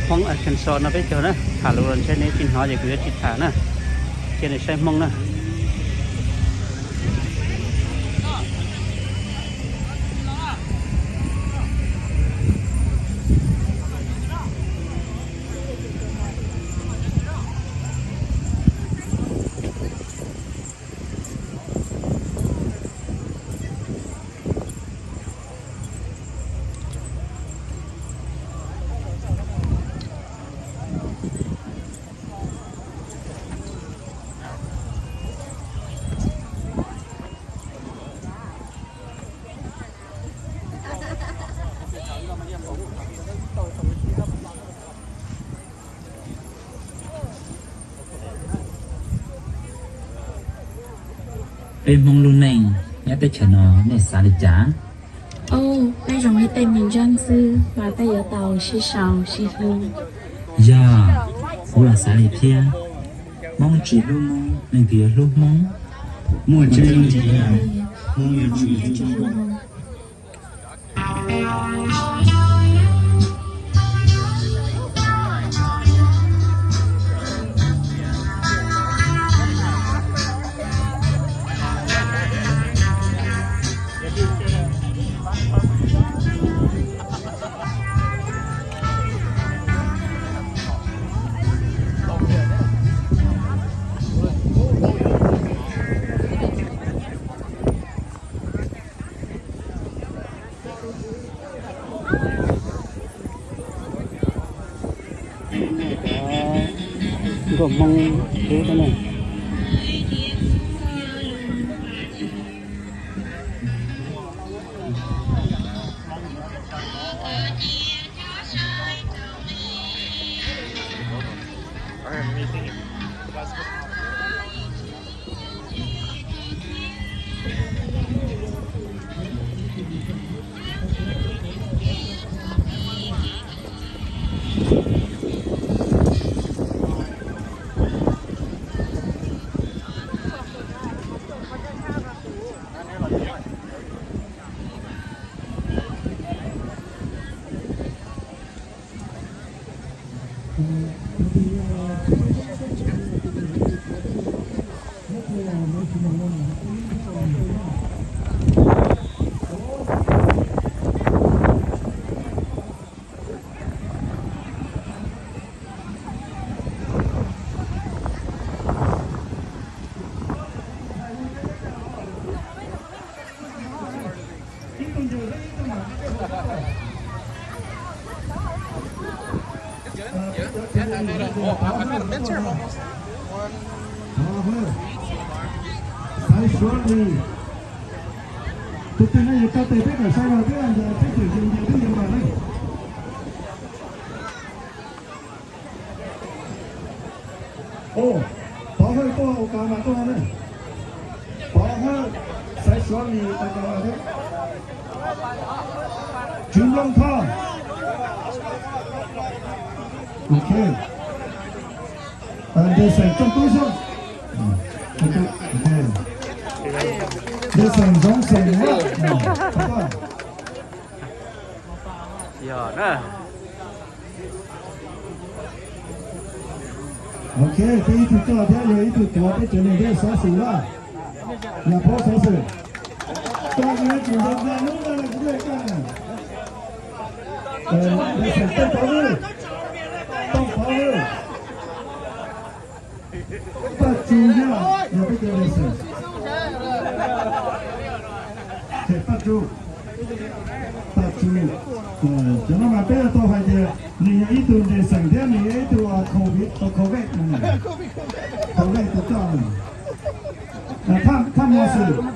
Hmoob Arkansas no peb caug na, tham lus los ntshe nej tsis hnov ces kuv yuav tsis tham na, cia nws saib Hmoob na. Peb Hmoob lub neej nyob teb chaws no nej xav li cas? Ub, peb zoo li tej me ntseeb xwb mas peb yuav tau sib sau sib hlub. Yog, kuv los xav li thiab. Hmoob tsis hlub Hmoob, leej twg yuav hlub Hmoob? Muaj tseeb tiag, Hmoob yuav tsum hlub Hmoob. Nkauj Hmoob dub thiab na. Xaiv Suav Lis, tus twg no yog ko tes peb kom sai los thiab, peb twb yeej nce twb yeej los na. Ov, Pov Hawj tuaj ua kav mas tuaj na. Pov Hawj, Xaiv Suav Lis ua kav mas thiab. Tswv Nplooj Thoj. Ok. Ntes Xeem Tooj Tub Xyooj. Ntes Xeem Zoov Xeem na. Yog na. Ok, peb ib tug coj thiab yog ib tug tuav peb cov neeg thiab xov xwm na. Yog phob xov xwm. Koj tsis nco nco lub no kuv tuaj koj na. Ntes Xeem Tooj Pov Hawj. Tooj Pov Hawj. Paj Tsu yog, yog peb cov Ntes Xeem. Ces Paj Tsu. Paj Tsu. Cov no mas peb tau hais tias nws yog ib tug Ntes Xeem thiab nws yog ib tug Covid, Covid, Covid tus coj. Thaj Muas Xwm.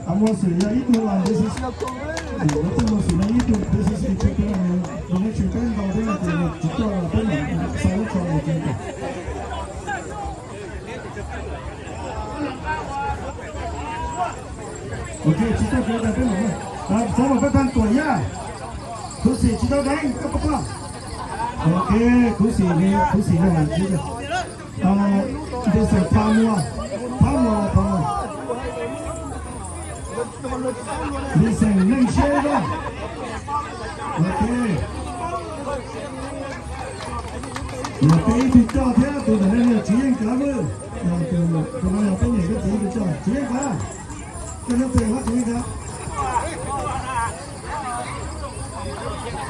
Thaj Muas Xwm yog ib tug Ntes Xeem, Thaj Muas Xwm no ib tug Ntes Xeem, donation peb ntau thiab no ces nws tsis coj los peb mam xa lub tsho los ces. Ok, tsis tau kev tas peb mam, xav mas peb pab tuam yaj. Khuv Xim tsis tau deev koj pab. Ok, Khuv Xim, Khuv Xim no hais tsis tau. Ntes Xeem Thaj Muas, Thaj Muas los Thaj Muas. Ntes Xeem Neej Siab Zaj. Ok. Yog peb ib tug coj thiab tus ntawm no yog Tsis Yeej Kav lawm. Tus no yog peb niam peb txiv ib tug coj, Tsis Yeej Kav. Koj nyob pem Huab Tsis Yeej Kav.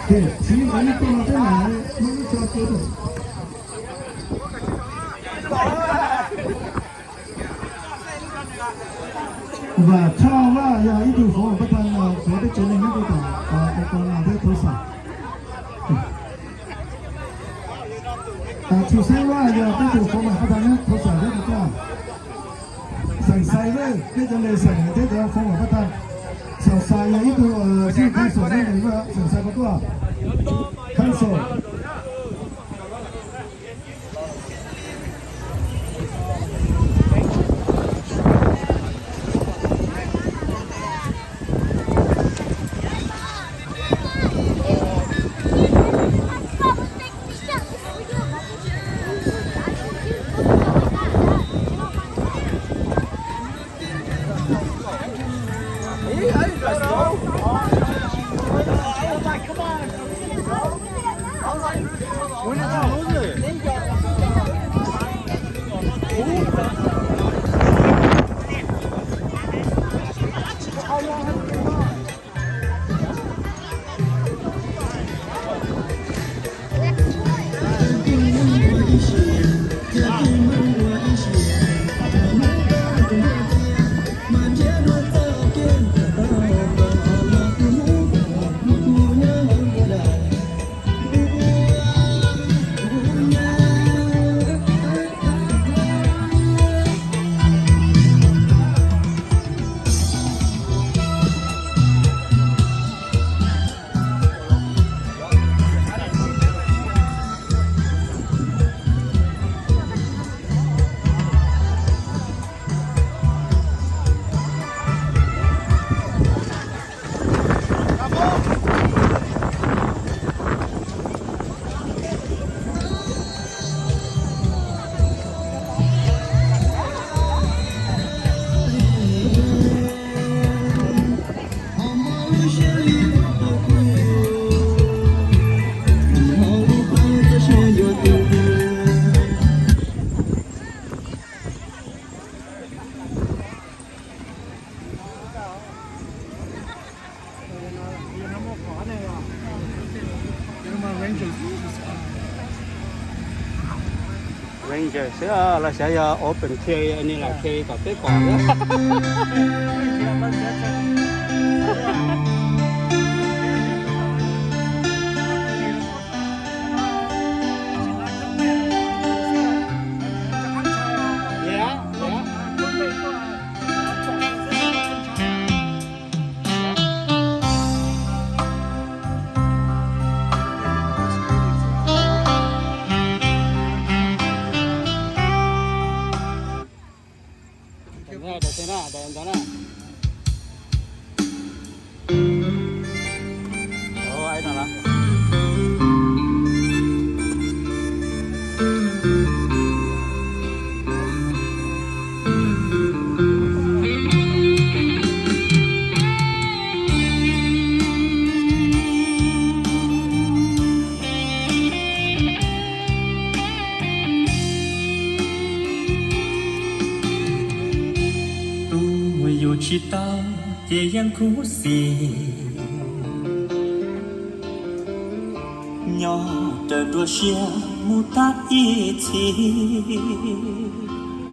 Ces Tsis Yeej Kav ib tug no peb mam muab ib co tua. Vam Tshoj Vaj yog ib tug foob vam paj thaj tuav teb chaws neeg nyob rau tom Au Kaus Lam thiab Thauj Xam. Tshwm Xeeb Vaj yog ib tug foob vam paj thaj nyob Thauj Xam thiab rau coj. Xeem Xais Lwj, peb cov nres xeem thiab cov foob vam paj thaj. Xeem Xais yog ib tug xib hwb council nyob nres Xeem Xais Pov Tuaj. Council. Ranger xwb los xyov yog open carry, line carry kom peb pom xwb. Tus yug tsis tau ces yeej khuv xim, nyob raws nruab siab mus tag ib txhis.